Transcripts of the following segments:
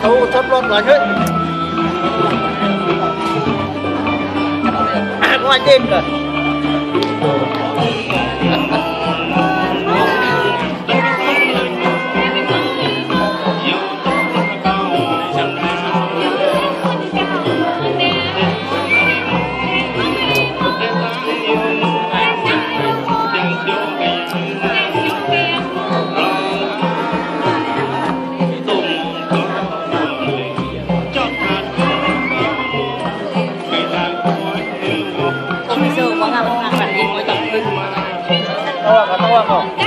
thú thấp lót là chứ có ai tin rồi to không?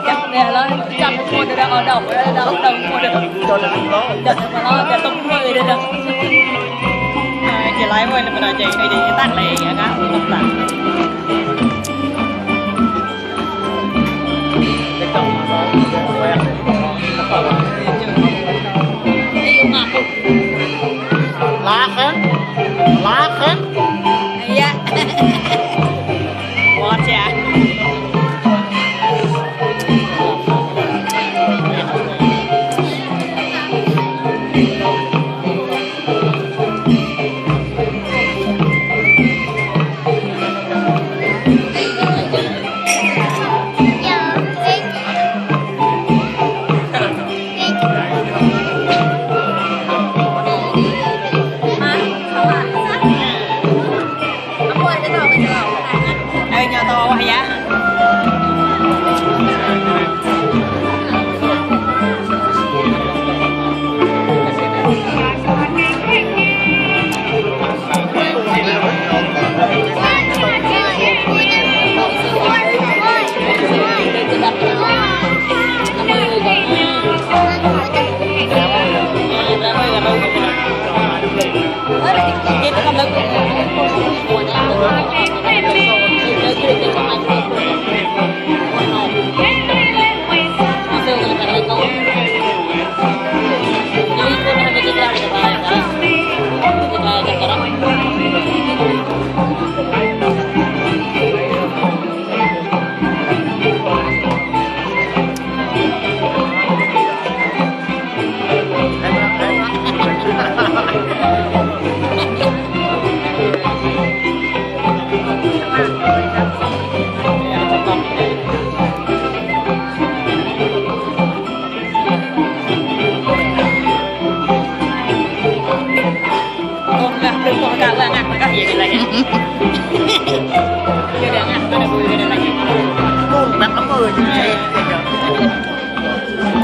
Chắc nè nó chăm con được ở đầu ở đâu đồng con được cho là nó đợt mà nó để tung người được chỉ lái quay là mình chỉ đây thì tắt lại vậy cả không tắt cái trong nó quen lá khác dạ quá chả nhà to quá giá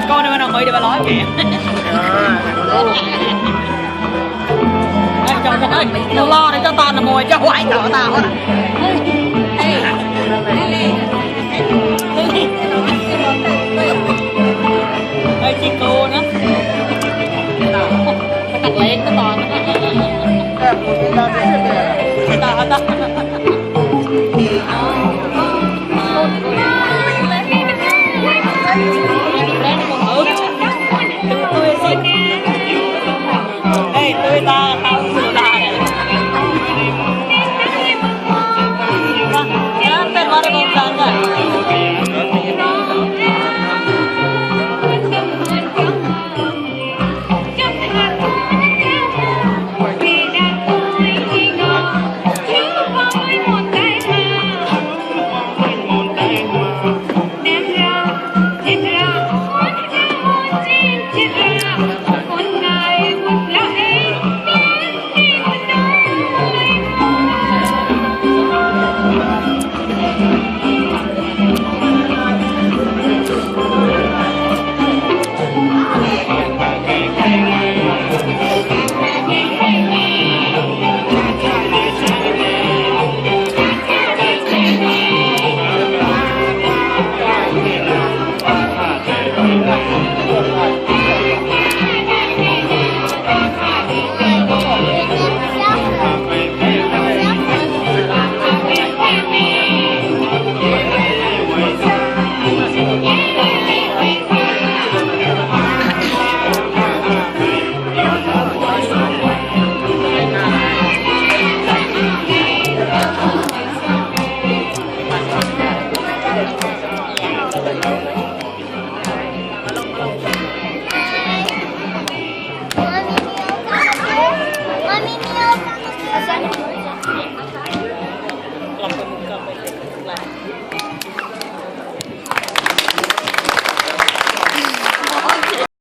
con này nó mới để bà nói kìa chồng thật ơi nó lo để cho toàn là mồi cho hoài thở tao á đây chị cô nữa nó cắt lên nó toàn ta tôi ta tao sửa lại này tên vào đây một lần rồi Hãy subscribe cho kênh Ghiền Mì Gõ để không bỏ lỡ những video hấp dẫn.